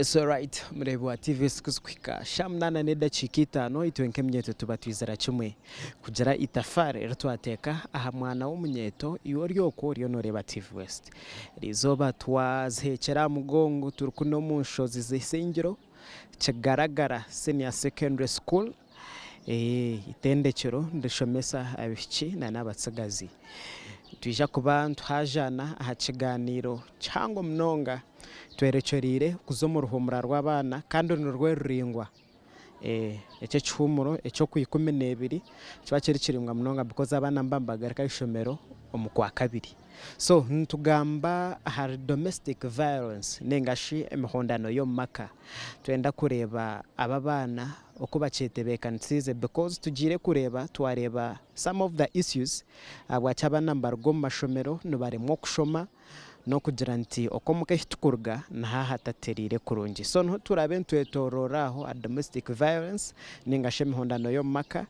Yes alright mureebi wa TV zikuhika shaaha munaana n'edakiika itaano itwe nk'eminyeeto tuba twizira kimwe kugira itafaari eri twateeka aha mwana w'omunyeeto iwe ori okwo oriyo nooreeba TV West. Eriizooba twaziheekyera aha mugongo turi kunu omu nshozi z'Isingiro Kigaragara Senior Secondary School Eitendekyero nirishomesa abaishiki n'abatsigazi. Nitwija kuba nituhaajaana aha kigaaniiro kihango munonga twerekyereire kuza omu ruhuumura rw'abaana kandi nirwo ruraingwa. Eki ekihuumuro eky'okwikumi n'ebiri nikiba kiri kiraingwa munonga because abaana nibaba nibagaruka aha ishomero omu Kwakabiri. So nitugamba ahari domestic violence ninga shi emihondano y'omu maka. Nitwenda kureeba aba abaana oku bakyetebeekanisiize because tugiire kureeba twareeba some of the issues ahabwaki abaana nibaruga omu mashomero nibaremwa okushoma n'okugira nti oku omuka ahu turikuruga niho ahatatereire kurungi. So niho turaabe nitwetoroora aho aha domestic violence ninga shi emihondano y'omu maka.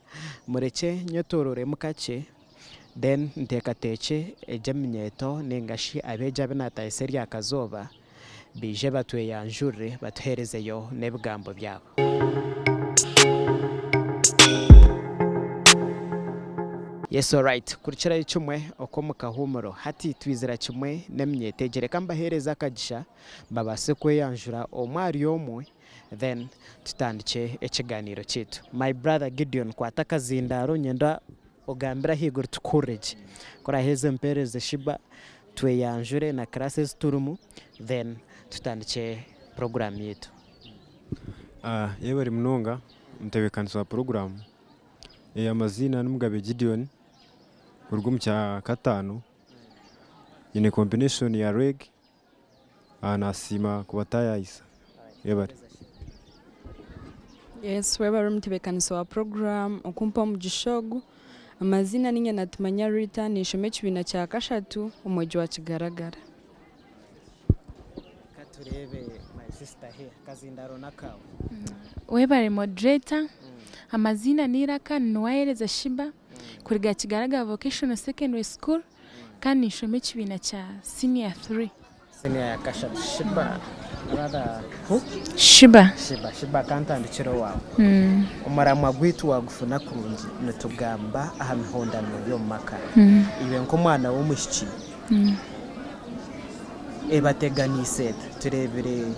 Murekye nyetoorooremu kakye. Then nteekateekye egyo eminyeeto nainga shi abeegi abu naatahisa erya kazooba baije batweyanjurire batuheerezeyo n'ebigambo byabo. Yes alright kurikirayo kimwe okw'omu kahuumuro hati twizira kimwe n'eminyeeto egi reka mbaheereze akagisha babaase kweyanjura omwe ahari omwe then tutandikye ekiganiiro kyaitu. My brother Gideon kwata akazindaaro nyenda Ogambire ahaiguru tukuhurire gye. Ku oraheeza empeereza Shiba, tweyanjure na class ezi turimu then tutandikye program yaitu. Yebare munonga omutebeekanisa wa puroguraamu. Amaziina ni Mugabe Gideon kuruga omu kyakataano. Nyine combination ya reg, nasiima kubataayaayisa. Yebare. Yes webare omutebekanisa wa program okumpa omugisha ogu. Amaziina ninye Natumanya Rita ninshoma ekibiina kya kashatu omwegi wa Kigaragara. Katureebe my sister here akazindaro nakawe. Webare moderator, amaziina n'eiraka ni Nuwahereza Shiba kuruga Kigaragara Vocational Secondary School Kandi ninshoma ekibiina kya senior 3. Senior ya kashatu Shiba rather who? Shiba. Shiba, Shiba kantandikire owaawe. Omuramwa gwaitu wagufuna kurungi nitugamba aha mihondano y'omu maka. Iwe nk'omwana w'omwishiki ebateganiise eta? Tureebire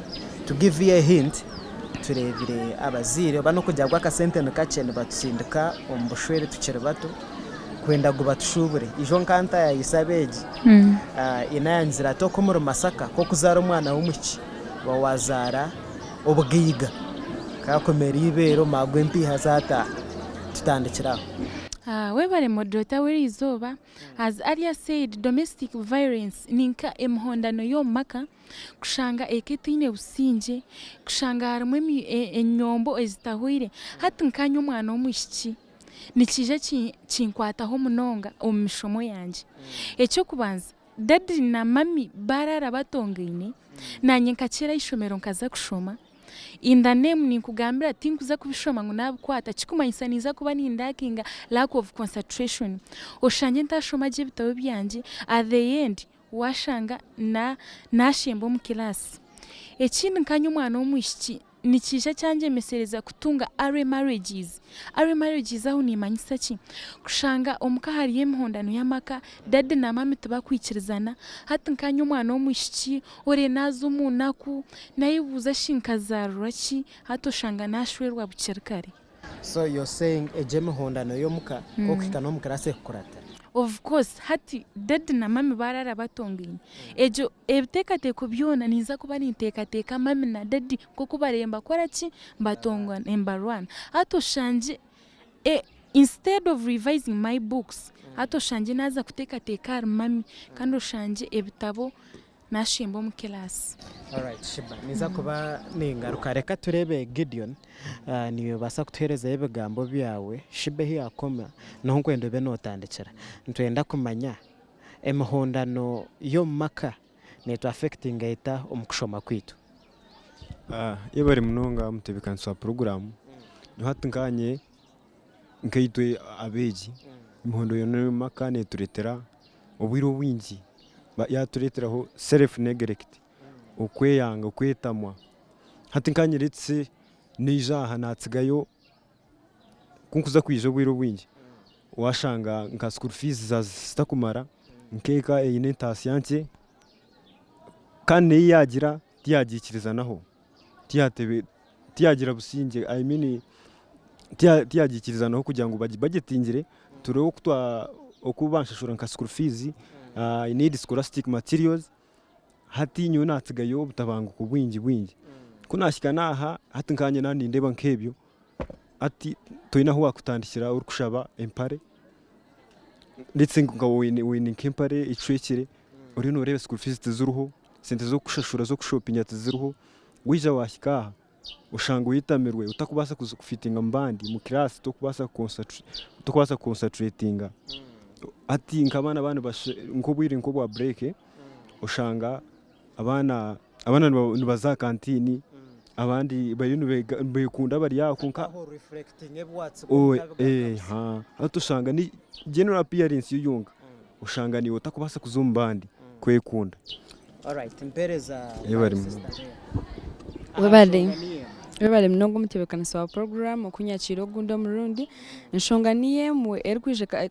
to give you a hint tureebire abazaire oba n'okugira ngu akasente ni kakye nibatusindika omu bushwere tukiri bato. Kwenda ngu batushuubure. Ijo nkantaayaayisa abeegi, inayangira ati okwo omuri Masaka ku okuzaara omwana w'omwishiki oba waazaara obugaiga, kaakumera eibeere omara gw'empiiha zaataaha. Tutandikire aho. Webare moderator w'erizooba, as earlier said domestic violence ninka emihondano y'omumaka kushanga eka etaine busingye, kushanga harimu enyombo ezitahweire, hati nkanye omwana w'omwishiki nikiija kinkwataho munonga omu mishomo yangye. Eky'okubanza, dadi na mami baaraara batongaine, naanye nkakyera aha ishomero nkaza kushoma, in the name ninkugambira tinkuza kubishoma ngu naabikwata, kirikumanyisa ninza kuba nindakinga lack of concentration, oshangye ntaashoma gye ebitabo byangye, at the end waashanga naashemba omu kiraasi. Ekindi nkanye omwana w'omwishiki, Nikiija kyangyemesereza kutunga early marriages. Early marriages aho nimanyisa ki? Kushanga omuka hariyo emihondano y'amaka, daddy na mummy tibakwikirizana, hati nkanye omwana w'omwishiki ore naaza omu naku, nayebuuza shi nkazaarirwa ki? Hati oshanga naashwerwa bukiri kare. So you're saying egyo emihondano y'omuka ku okuhika n'omu class ekukuratira? Of course, hati daddy na mummy baaraara batongaine, egyo Ebiteekateeko byona ninza kuba ninteekateeka mami na dadi nk'oku bariyo nibakora ki? Nibatongana, nibarwana. Hati oshangye instead of revising my books, hati oshangye naaza kuteekateeka ahari mami kandi oshangye ebitabo naashemba omu kiraasi. Alright Sheeba, ninza kuba ningaruka. Reka tureebe Gideon, niiwe obaasa kutuheerezayo ebigambo byawe. Sheeba ahu yaakoma niho nkwenda obe nootandikira. Nitwenda kumanya Emihondano y'omu maka neetu affectinga eta omu kushoma kwaitu? Yebare munonga omutebeekanisa wa puroguraamu. Nyowe hati nkaanye nkaitwe abeegi, emihondano y'omu maka neetureetera obwire obwingi yaatureeteraho self neglect, okweyanga, okwetamwa. Hati nkanye let's say naija aha natsigayo ku nkuza kwija obwire obwingi washanga nka school fees zaaza zitakumara nk'eka eine entaasya nkye kandi neyi yaagira tiyagiikirizanaho tiyagira busingye I mean tiyagiikirizanaho kugira ngu bagibagetingire turebe oku banshashura nka school fees, I need scholastic materials. Hati nyowe naatsigayo obutabanguko bwingi bwingi. Ku naahika n'aha, hati nkanye naaba nindeeba nk'ebyo, hati toine ahu waakutandikira orikushaba empare, let's say nka waaba oine nk'empare ecwekire, oriyo nooreeba school fees tiziriho, sente z'okushashura z'okushopinga tiziriho, waija waahika aha oshanga oyetamirwe otakubaasa kufitinga omu bandi omu kiraasi tokubaasa kukonsateretinga. Hati nk'abaana baaba nk'obwire nk'obwa bureeke oshanga abaana nibaza aha kantiini abandi bariyo nibekunda bari aho kwonka hati oshanga general appearance yo yonka oshanga naiwe otakubaasa kuza omu bandi kwekunda. Webale webale munonga omutebeekanisa wa puroguraamu okunyakiira ogundi omurundi. Enshonga niyo emwe erikwija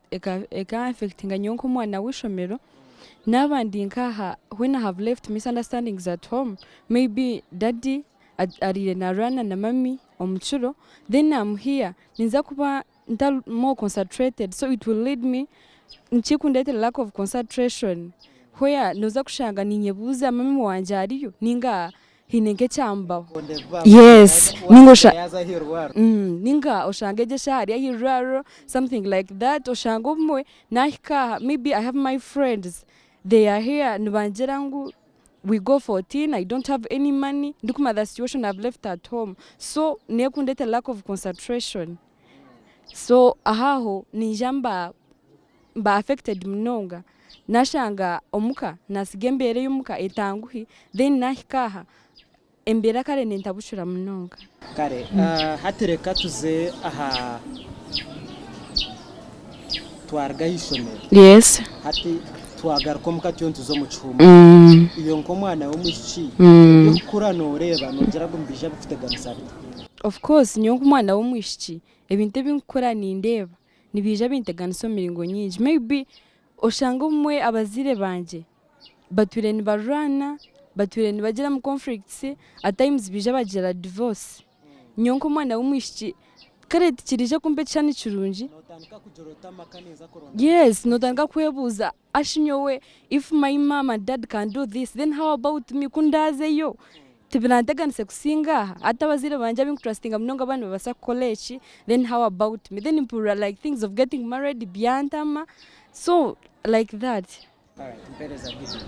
eka affectinga nyowe nk'omwana w'eishomero, naaba ndi nk'aha when I have left misunderstandings at home, maybe daddy ariire naarwana na mummy omu kiro, then am here ninza kuba ntari more concentrated so it will lead me nikikundeetera lack of concentration where noza kushanga ninyebuuza mummy wangye ariyo ninga haine nk'ekyambaho yes ninga osha ninga oshange egyo eshaaha ari ah'eirwariro something like that oshange obumwe nahika aha maybe I have my friends they are here nibangira ngu we go for tea I don't have any money ndikumanya the situation I've left at home so nekundeetera lack of concentration. So aho aho ninja mba mba affected munonga nashanga omuka nasiga embeera ey'omuka etanguhi then nahika aha embeera kare nentabushura munonga. Kare hati reka tuze aha twaruga aha ishomero. Yes. Hati twagaruka omuka turiyo nituza omu kihumuro. Iwe nk'omwana w'omwishiki eby'okukura nooreeba noogira ngu nibiija bikuteganisa bita? Of course nyowe nk'omwana w'omwishiki ebintu ebi nkukora nindeeba nibiija binteganisa omu miringo nyingi maybe oshange obumwe abazaire bangye batwire nibarwana, batwire nibagiramu conflicts at times baija bagira divorce. Nyowe nk'omwana w'omwishiki kare tikiriija kumpa ekishushani kirungi. Nootandika kugira oti amaka ninza kuronda. Yes, nootandika kwebuuza ashi nyowe if my mum and dad can do this then how about me ku ndaazeyo tibiranteganise kusinga aha? Hati abazaire bangye abu nkutrustinga munonga baaba nibabaasa kukora eki then how about me? Then mpurira like things of getting married byantama so like that. Alright, mpereza Gideon.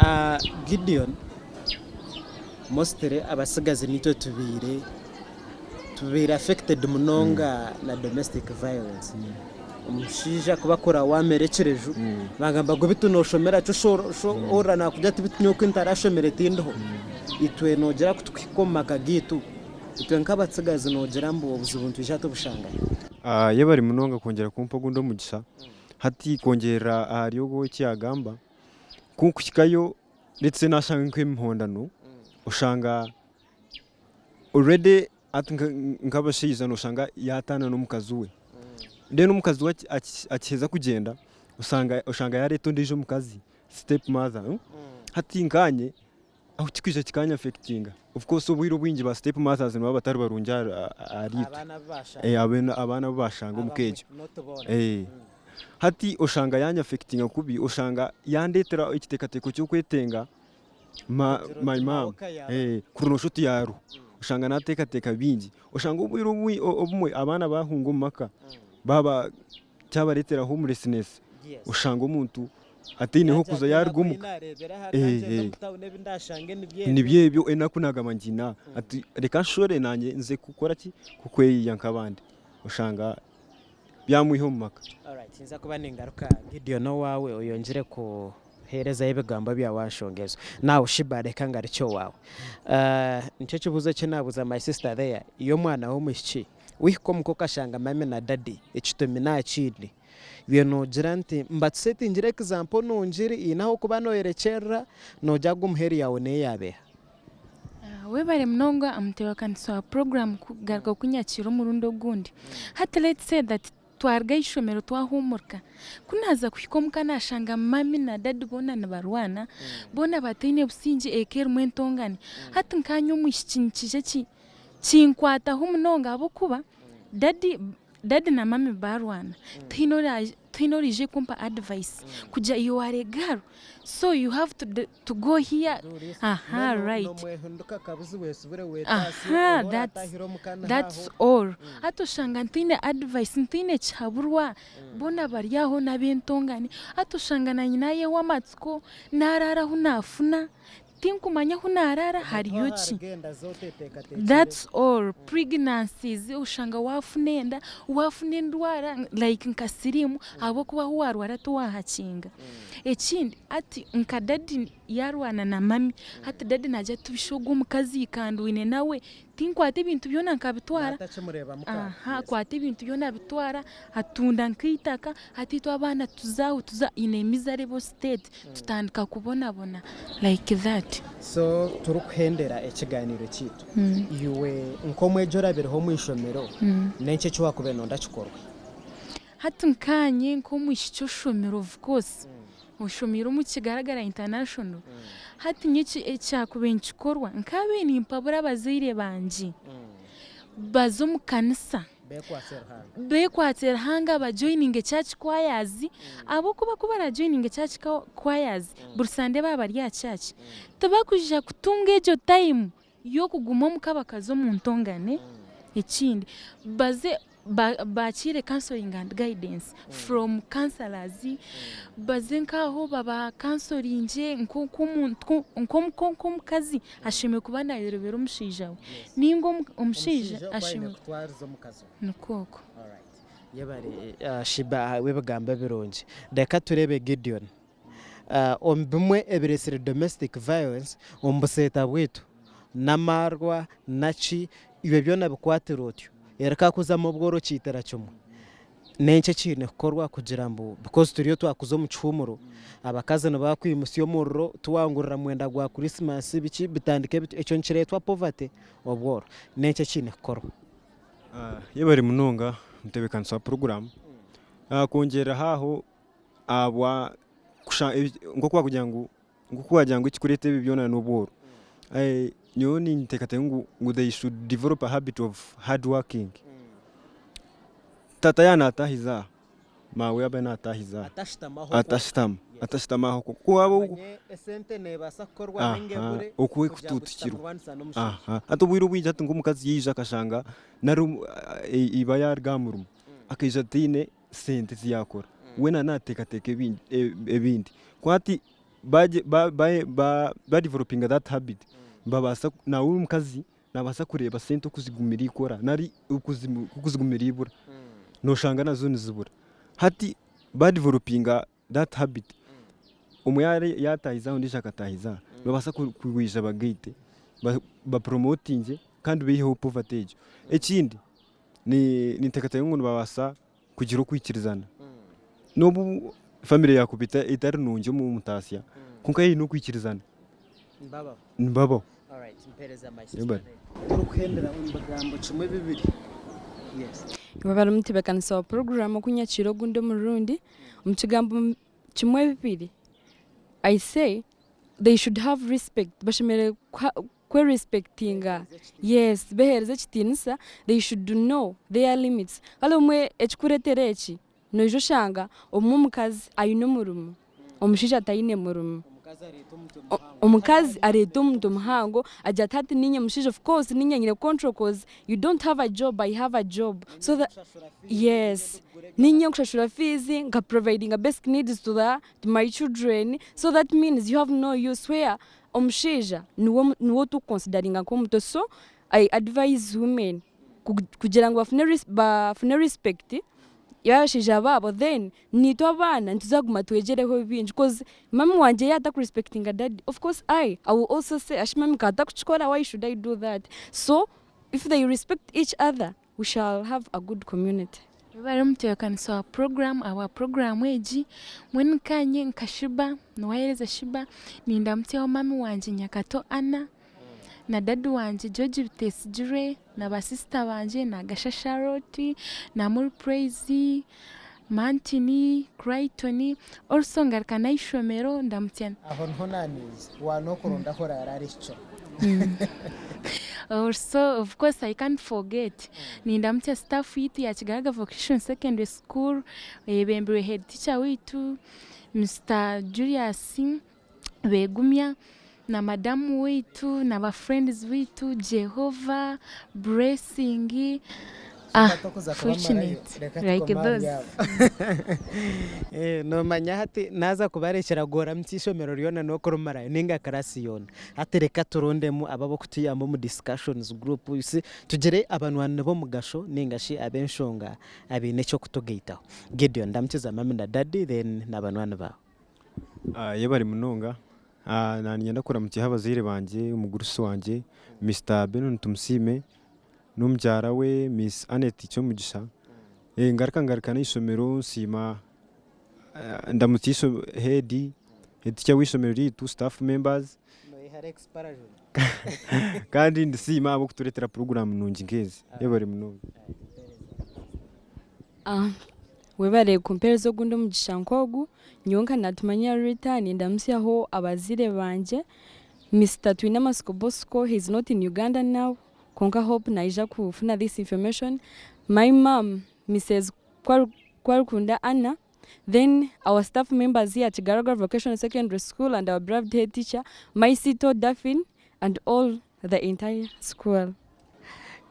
Ah, Gideon, mostly abasigazi nitwe tubaire tubaire affected munonga na domestic violence. Omushaija kuba akura wamera ekireju, bagamba ngu bitu noshomera ki ohurira nakugira ati bitu nyowe ku ntarashomire tindiho. Itwe nogira ku tukuhika omu maka gaitu, itwe nk'abatsigazi nogira mbu obuzibu nitwija tubushangahe? Ah, yebare munonga kwongyera kumpa ogundi omugisha. Hati kwongyerera ahari ogwo eki yaagamba, ku nkuhikayo let's say naashanga nk'emihondano, oshanga already hati nk'abashaija nooshanga yaataana n'omukazi we, then omukazi we akiheza kugyenda, oshanga yaareeta ondiijo mukazi step mother, hati nkaanye Ahu kikwija kikanyafekitinga. Of course obwire obwingi ba step mothers nibaba batari barungi ahari itwe. Abaana abu bashanga omuka egyo. Hati oshanga yanyafekitinga kubi, oshanga yandetera ekiteekateeko ky'okwetenga my mum kuri noshusha oti yaaruho. Oshanga nateekateeka bingi. Oshanga obwire obumwe abaana bahunga omu maka baaba kyabareetera homelessness. Oshanga omuntu ataine h'okuza yaaruga omuka. Nibyo ebyo enaku naagamba ngi ati reka nshore naanye nze kukora ki kukweyiya nk'abandi oshanga byamwiha omu maka. Alright, ninza kuba ningaruka Gideon owaawe oyongyere kuheerezayo ebigambo byawe aha nshonga ezo. Now Sheeba reka ngarukye owaawe. Nikyo ekibuuzo eki naabuuza my sister there, iwe omwana w'omwishiki wihika omuka okashanga mummy na daddy ekitumi naakiine, Iwe noogira nti, Mbatusetingire example nungi, haine ah'okuba nooyorekyerera, noogira ngu muheru yaawe neeyaaba eha? Webare munonga omutebeekanisa wa puroguraamu kugaruka kunyakiira omurundi ogundi. Hati let's say that twaruga aha ishomero twahuumurika, ku naaza kuhika omuka naashanga mummy na daddy boona nibarwana, boona bataine busingye eka erimu entongane. Hati nkaanye omwishiki nikiija kinkwataho munonga ahabw'okuba daddy Daddy na mummy barwana tihaine oraije tihaine oraije kumpa advice kugira you are a girl so you have to to go here aha right aha that's that's all hati oshanga ntaine advice ntaine kihaburwa boona bari aho n'abentongane hati oshanga nanye nayehwa amatsiko narara ahu nafuna Tinkumanya ahu naaraara hariyo ki. That's all. Pregnancies oshanga waafuna enda, waafuna endwara like nka siriimu ahabw'okuba ahu waarwara tiwaahakinga. Ekindi hati nka daddy yaarwana na mummy, hati daddy naagira ati busha ogu omukazi kandwine nawe Tinkwata ebintu byona nkabitwara, aha, akwata ebintu byona abitwara, atunda nk'eitaka, hati itwe abaana tuza aho tuza in a miserable state, tutandika kubonabona like that. So turikuhendera ekiganiiro kyaitu, iwe nk'omwegi orabireho omu ishomero, n'enki eki wakubaire noyenda kikorwe? Hati nkaanye nk'omwishiki oshomire of course, Oshomeire omu Kigaragara International. Hati nyowe ekyakubaire nikikorwa, nkaabaire nimpabura abazaire bangye baze omu kanisa, beekwatse Ruhanga bajoyininge church choirs, ahabw'okuba ku baraajoyininge church choirs, buri Sande baaba bari aha church, tibakwija kutunga egyo time y'okuguma omuka bakaza omu ntongane. Ekindi baze Bakiire counseling and guidance from counsellors, baze nk'aho baba counselingye nk'omukazi ashemereire kuba nayorobera omushaija we ninga omushaija ashemereire nikwo okwo. Yebare Sheebah ahabw'ebigambo ebirungi. Reka tureebe Gideon. Omu bimwe ebireetsire domestic violence omu buseeta bwaitu n'amaarwa naki ebyo byona bikwatire otyo reero kakuzamu obworo okiitira kimwe. N'enki ekiine kukorwa kugira ngu because turiyo twakuza omu kihuumuro abakazi nibakwimutsya omuriro tiwangurira mwenda gwa Christmas biki bitandike bityo ekyo nikireetwa poverty obworo. N'enki ekiine kukorwa? Yebare munonga omutebeekanisa wa puroguraamu. Kwongyereraho aho ahabwa kusha nk'oku wakugira ngu nk'oku wagira ngu ekikureeta ebi byona n'obworo. Nyowe ninteekateeka ngu ngu they should develop a habit of hard working. Tata yaaba naataahiza aha, maawe yaaba naataahiza aha, Atashutama aho atashutama, atashutama aho ku waaba ogu Omanye esente neebaasa kukorwa Aha, ninga ebure okwe kugira ngu kutuutukirwa. tutamurwanisa n'omushaija. Aha, hati obwire obwingi hati nk'omukazi yaija akashanga nari iba yaaruga aha murimo akaija ataine sente ezi yaakora weena naateekateeka ebindi. Ku hati ba developinga that habit babaasa nawe omukazi naabaasa kureeba sente oku zigumire ikora nari oku zigumire ibura, nooshanga nazo nizibura. Hati ba developinga that habit, omwe yaataahiza aha ondiijo akataahiza aha, nibabaasa kwija bagaite bapromotingye kandi baiheho poverty egyo. Ekindi ninteekateeka ngu nibabaasa kugira okwikirizana. N'obu famire yaakuba etari nungi omu mutaasya, kwonka haine okwikirizana nibabaho. Webare omutebeekanisa wa puroguraamu okunyakiira ogundi omurundi, omu kigambo kimwe bibiri, I say they should have respect, bashemereire kwe respectinga, yes behereze ekitiinisa, they should know their limits, kare obumwe ekikureetera eki, noija oshanga obumwe omukazi aine omurimo, omushaija taine murimo, omukazi areeta omutwe muhango agira ati hati niinye mushaija of course niinye nyine control coz you don't have a job I have a job so that yes niinye nkushashura fees nka providinga basic needs to the to my children so that means you have no use where omushaija niwe niwe otukuconsideringa nk'omutwe so I advise women kugira ngu bafune respect y'abashaija baabo then naitwe abaana nituza kuguma twegyereho bingi coz mummy wangye yaaba atakurespectinga daddy of course I will also say ashi mummy ka atakukikora why should I do that so if they respect each other we shall have a good community. Webare omutebeekanisa wa puroguraamu ahabwa puroguraamu egi, mbwenu nkaanye nka Sheeba, niwaheereza Sheeba, nindamutsyaho mummy wangye Nyakato Anna. na dadi wangye George Bitesigirwe na ba sister bangye Nagasha Charlotte, Namuri Praise, Mantini, Clayton, also ngaruka n'ahaishomero ndamutsya. Aho niho naaniize waanokuronda ahu oraare arihikire. Also of course I can't forget nindamutsya staff yaitu ya Kigaraga Vocational Secondary School eyebembirwe head teacher waitu Mister Julius Begumya na madamu waitu na ba friends baitu Jehovah, Blessing, ah fortunate like those. Nomanya hati naaza kubarekyera goramukye eishomero ryona n'okurimarayo ninga class yoona. Hati reka turondemu abo ab'okutuyamba omu discussions group you see tugire abanywani b'omugasho ninga shi ab'enshonga abaine eky'okutugaitaho. Gideon ndamukiza mummy na daddy then na banywani baawe. Yebare munonga. Nanye kuramukyaho abazaire bangye, omugurusi wangye Mister Benon Tumusiime n'omukyara we Miss Annet Kyomugisha. Ngaruka ngaruka n'eishomero nsiima ndamutsya head, head teacher w'eishomero ryaitu, staff members kandi ndisiima ahabw'okutureetera puroguraamu nungi nk'ezi. Yebare munonga. Webare kumpereza ogundi omugisha nk'ogu, nyowe nka Natumanya Rita nindamutsyaho abazaire bangye, Mister Twinamasiko Bosco he is not in Uganda now kwonka hope naija kufuna this information, my mum Mises Kwarukunda Anna, then our staff members here at Kigaragara Vocational Secondary School and our beloved head teacher my Sito Daphine and all the entire school.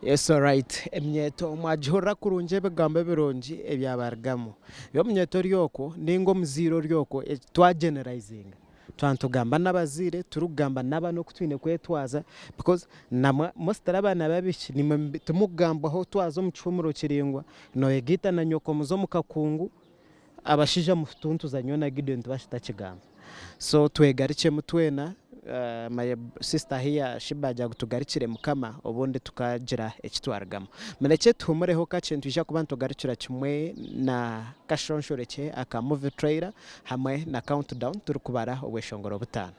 Yes alright eminyeeto mwagihurira kurungi ebigambo ebirungi ebyabarugamu. Omunyeeto ori okwo ninga omuzaire ori okwo twa generalizinga twaba nitugamba n'abazaire turikugamba n'abaana oku twine kwetwaza because namwe mostly abaana b'abaishiki naimwe timurikugambwaho twaza omu kihumuro kiraingwa noyegaita na nyoko muze omu kakungu Abashaija mututuntuza nyowe na Gideon tibashitakigamba so twegarukyemu twena my sister here Sheeba agira ngu tugarukire mukama obundi tukagira eki twarugamu. Murekye tuhumureho kakye nitwija kuba nitugarukira kimwe na kashonshorekye aka movie trailer hamwe na countdown turikubara obweshongoro butaano.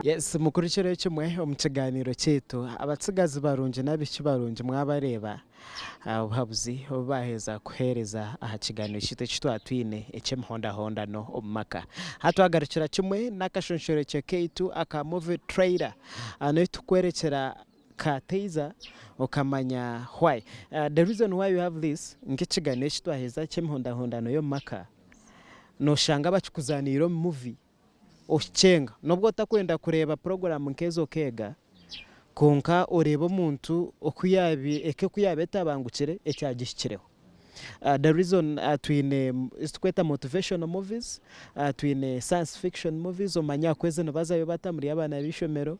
Yes, mukurikire kimwe omu kiganiro kyaitu. Abatsigazi barungi n'abaishiki barungi mwabareeba. Obuhabuzi obu baaheza kuheereza aha kigaaniiro kyaitu eki twaba twine eky'emihondahondano omu maka. Hati twagarukira kimwe n'akashonshorekye kaitu aka movie trailer n'ebi turikworekyera ka teiza okamanya why. The reason why we have this, nk'ekigaaniiro eki twaheza eky'emihondahondano y'omu maka, nooshanga bakikuzaaniire omu movie Okikyenga. N'obu otakwenda kureeba puroguraamu nk'ezo okeega, kwonka oreeba omuntu oku eka oku yaaba etabangukire ekyagihikireho. The reason twine ezi turikweta motivational movies, twine science fiction movies, omanye aha kwezi nibazayo bata muri abaana b'eishomero,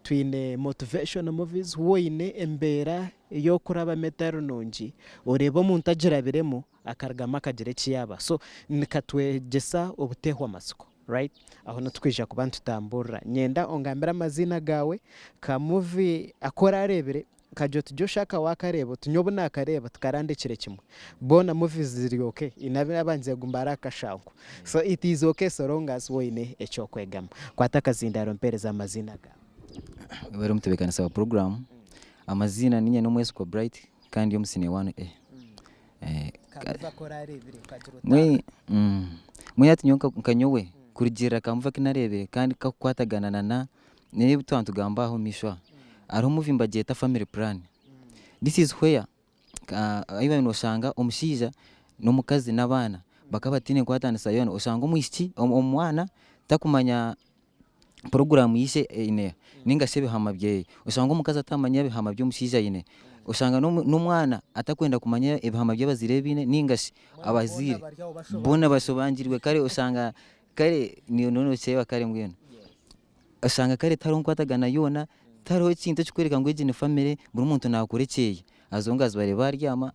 twine motivational movies, waaba oine embeera ey'okurabamu etari nungi, oreeba omuntu agirabiremu, akarugamu akagira eki yaaba. So nikatwegyesa obuteehwa matsiko right? Aho niho turikwija kuba nitutamburira. Nyenda ongambire amaziina gaawe, ka movie aku orareebire, nkagira oti Joshua aka waakareeba oti nyowe obu naakareeba tikarandekire kimwe. Boona movies ziri okay, haine abangize ngu mbare akashango. So it is okay so long as waaba oine eki orikwegamu. Kwata akazindaaro ompeereze amaziina gaawe. Webare omutebeekanisa wa puroguraamu. Amaziina niinye Nomwesigwa Bright kandi ndi omu siniya wani A. Mbwenu hati nyowe nka nyowe kurugiirira ka movie aku nareebire kandi kakukwatagana na n'ebi twaba nitugamba aha omu maisho aha, hariho movie nibagyeta family plan. This is where ahu waabaire noshanga omushaija n'omukazi n'abaana bakaba bataine nkwatanisa yoona, oshanga omwishiki omwana takumanya puroguraamu y'eishe eine ninga shi ebihama byeye. Oshanga omukazi atamanya ebihama by'omushaija aine. Oshanga n'omwana atakwenda kumanya ebihama by'abazaire be baine ninga shi abazaire boona bashobangirwe kare oshanga kare naiwe nokireeba kare mbwenu. Oshanga kare tihariho nkwatagana yoona, tihariho ekintu ekirikworeka ngu egi ni famire, buri muntu naakora ekyeye. As long as bari baryama.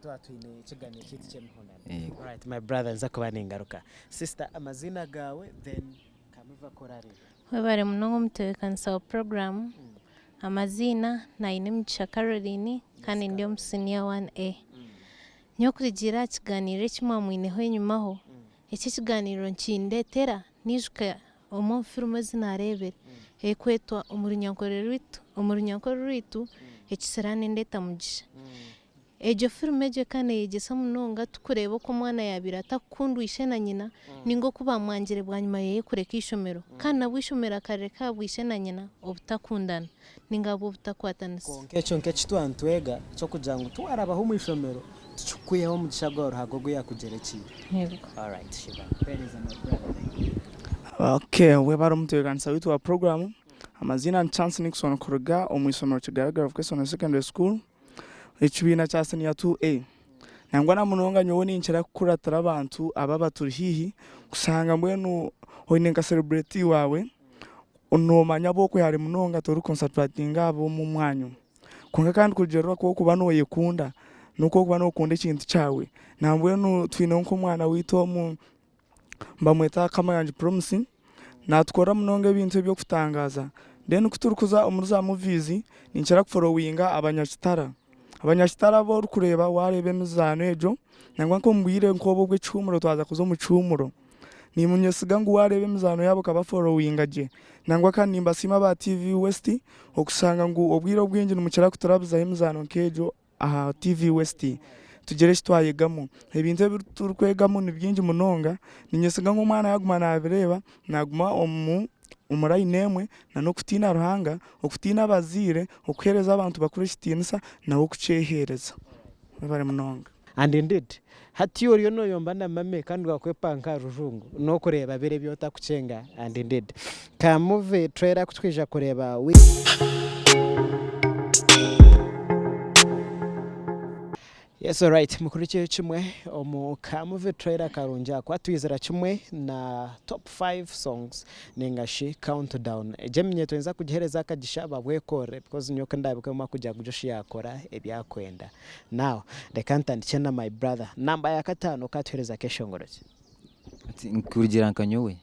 Twaba twine ekiganiro kyaitu ky'emihondano. Yego. Alright my brother nza kuba ningaruka. Sister amaziina gaawe then kamuva korarebe. Webare munonga omutebeekanisa wa puroguraamu. Amaziina Nainemigisha Caroline kandi ndi omu siniya 1A. Nyowe kurugiirira aha kigaaniiro eki mwamwineho enyimaho, eki ekigaaniiro nikindeetera naijuka omwe omu firimu ezi naareebire erikwetwa Omu Runyankore Rwaitu, Omu Runyankore Rwaitu Ekisiraani Endeeta Mugisha. Egyo firimu egyo eka neeyegyesa munonga turikureeba oku omwana yaabaire atarikukundwa ishe na nyina nainga oku baamwangire bwanyima ye kureka eishomero. Kandi nabwo eishomero akarireka ahabwa ishe na nyina obutakundana nainga ahabw'obutakwatanisa. Kwonka ekyo nk'eki twaba nitwega eky'okugira ngu tiwaarabaho omu ishomero tikikukwihaho omugisha gwa Ruhanga ogu yaakugyerekiire. Yego. Alright Sheebah, mpeereza my brother thank you. Okay, webare omutebeekanisa waitu wa puroguraamu. Amaziina ni Chance Nixon kuruga omu ishomero Kigaragara Vocational Secondary School. Ekibiina kya siniya 2A. Nangwa na munonga nyowe ninkira kukuratira abantu aba abaturi haihi kushanga mbwenu oine nka celebrity waawe noomanya abu okwiha hare munonga tori concentratinga aha b'omu mwanyu. Kwonka kandi kurugiirira oku orikuba nooyekunda n'oku orikuba nookunda ekintu kyawe. Nambwenu twineho nk'omwana waitu omu nibamweta Kamayangi Promise, natukora munonga ebintu eby'okutangaaza. Then ku turikuza omuri za movies, ninkira kuforowinga abanyakitara. Abanyakitara abu orikureeba waareeba emizaano egyo, nangwa nk'omu bwire nk'obu obw'ekihuumuro twaza kuza omu kihuumuro, niinyesiga ngu waareeba emizaano yaabo okabaforowinga gye. Nangwa kandi nimbasiima aba TV West okushanga ngu obwire obwingi nimukira kuturabizaho emizaano nk'egyo aha TV West tugire eki twayegamu. Ebintu ebi turikwegamu ni bingi munonga, niinyesiga ngu omwana yaaguma naabireeba, naaguma omu omu layini emwe n'okutiina Ruhanga, okutiina abazaire, okuheereza abantu bakuru ekitiinisa nawe okukyeheereza. Mwebare munonga. And indeed, hati oriyo noyomba na mame kandi wakwepanka aha rujungu nokureeba biri ebi otakukyenga and indeed. Ka movie trailer kutwija kureeba. Yes alright mukurikire kimwe omu ka movie trailer karungi ako atwizira kimwe na top 5 songs ninga shi countdown egyo eminyeto ninza kugihereza akagisha babwekorere because nyowe kundabikwemu akugira ngu Josh yakora ebyakwenda now reka ntandikye na my brother namba ya katano okatuhereza keshongoro ki? Ati nkurugira nka nyowe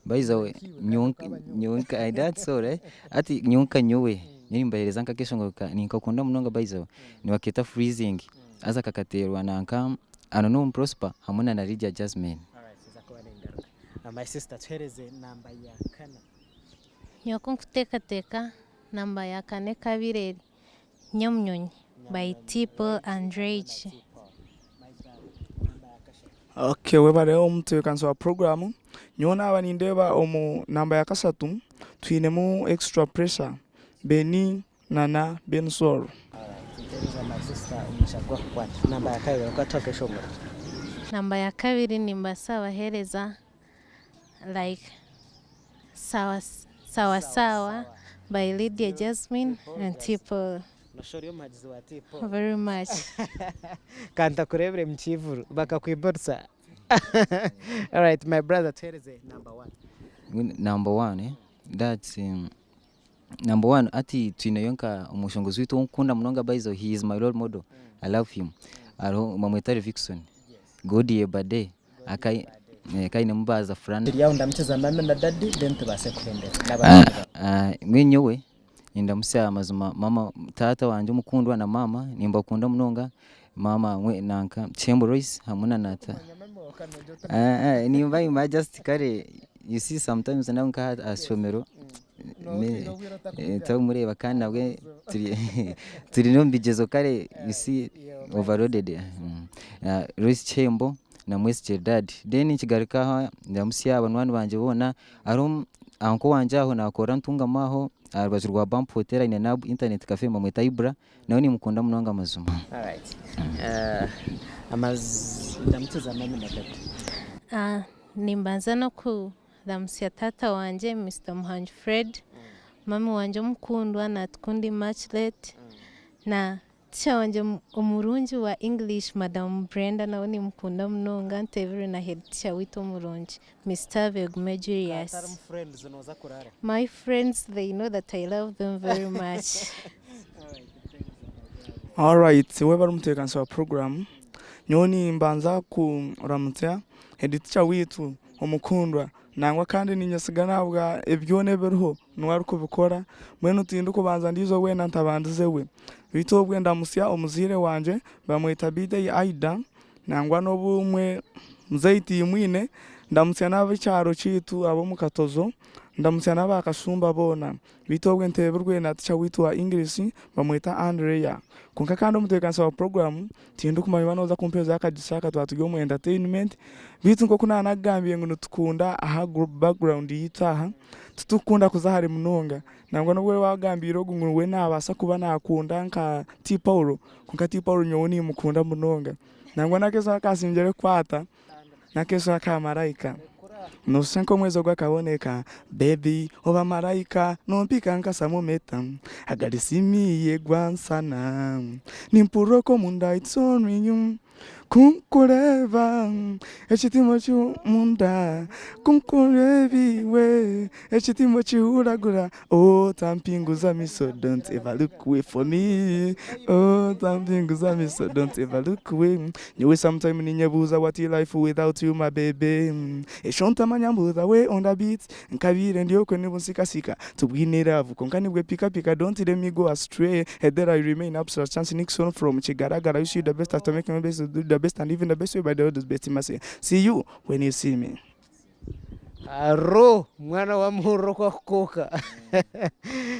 By the way, nyowe nyowe nka that's all eh? Ati nyowe nka nyowe nimbahereza nk'akeshongoro ka ninkakunda munonga by the way nibaketa freezing haza kakaterwa nanka Anonom Prosper hamwe na na Lydia Jazmine. Alright, nza kuba ningaruka. My sister tuhereze namba ya kana. Nyowe ku nkuteekateeka namba ya kana ekabaire eri Nyamunyonyi by T-Paul and Rage. Okay, webare omutebeekanisa wa puroguraamu. Nyowe naaba nindeeba omu namba ya kashatu twinemu Extra Pressure, Benny na Ben Soul. Namba ya kabiri nimbaasa kubaheereza like Sawa Sawa Sawa by Lydia Jazmine and T-Paul. Nosha ori omuhagizi wa T-Paul. Very much. Ka ntakureebire mu kiivuru bakakwibarutsa. Alright my brother tuheereze number one. Number one eh, that's number one hati twineyo nka omushongozi waitu ou nkukunda munonga by the way he is my role model I love him hariho bamweta Levixone God yebade akai kainemu ba Zafrana. Turi aho ndamukiza mami na daddy then tubaase kuhendera n'abantu bawe. Mbwenu nyowe nindamutsya mazima mama taata wangye omukundwa na maama nimbakunda munonga maama nanka Kihembo Loyce hamwe na nata nimba nimba just kare you see sometimes nawe nka aha ishomero ntamureeba kandi nabwe turi n'omu bigyezo kare you see overloaded Loyce Kihembo na Mwesigye Dad then nkigaruka aha ndamutsya banywani bangye boona hariho uncle wangye aho nakorera Ntungamo aho aha rubaju rwa Bump Hotel aine Nab internet cafe bamweta Ibra nawe nimukunda munonga mazima. Alright. Amaz ndamukiza mami na dadi. Nimbanza n'okuramutsya taata wangye Mister Muhangi Fred, mami wangye omukundwa Natukunda Immaculate na Teacher wangye omurungi wa English Madam Brenda nawe nimukunda munonga ntebirwe na head teacher waitu omurungi Mister Begume Julius. Hatarimu friends noza kurara. My friends they know that I love them very much. Alright, webare omutebeekanisa wa puroguraamu. Nyowe nimbanza kuramutsya headteacher waitu omukundwa nangwa kandi ninyesiga nahabwa byona ebiriho niwe arikubikora mbwenu tindikubanza ndiijo weena ntabandize we. Beitu obwe ndamutsya omuzaire wangye bamweta Bidei Aidah nangwa n'obumwe muzeeyi timwine, ndamutsya n'ab'ekyaro kyaitu ab'omu Katozo, ndamutsya n'aba Kashumba boona. Beitu obwe nteebirwe na ticha waitu wa English bamweta Andrea. Kwonka kandi omutebeekanisa wa puroguraamu tindikumanya oba nooza kumpeereza akagisha aka twaba turi omu entertainment. Beitu nk'oku naanakugambire ngu nitukunda aha background yaitu aha, titurikukunda kuza hare munonga. Nangwa n'obu waagambiire ogu ngu we naabaasa kuba naakunda nka T Paul, kwonka T Paul nyowe nimukunda munonga. Nangwa n'akeeso aku kasingyire kukwata n'akeeso aka maraika. Nooshusha nk'omwezi ogwakaboneka, baby oba maraika nompika nka samometa Agarisimiye gwansana nimpurira oku omunda it's only you Ku nkureeba ekitiimo ky'omunda Ku nkureeba iwe ekitiimo kihuragura Oh tampinguza amiso don't ever look away for me Oh tampinguza amiso don't ever look away Nyowe sometime ninyebuuza what life without you my baby Esho ntamanya mbu the way on the beat Nkabiire ndi okwe nibunsikasika Tubwine love kwonka nibwe pika pika Don't let me go astray There I remain Abstract Chance Nixon from Kigaragara You see the best after making my best do the best and even the best way by the world is best mercy See you when you see me. Aro mwana wa muhurira oku akukuuka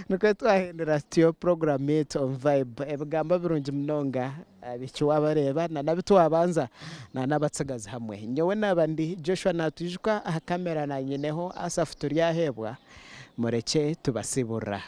nikwo twahindura tutyo puroguramu yaitu omu vibe ebigambo birungi munonga abaishiki wabareeba na n'abu twabanza na n'abatsigazi hamwe. Nyowe naaba ndi Joshua Natwijuka aha kamera na nyineho Asaph Turyaheebwa murekye tubasiburira.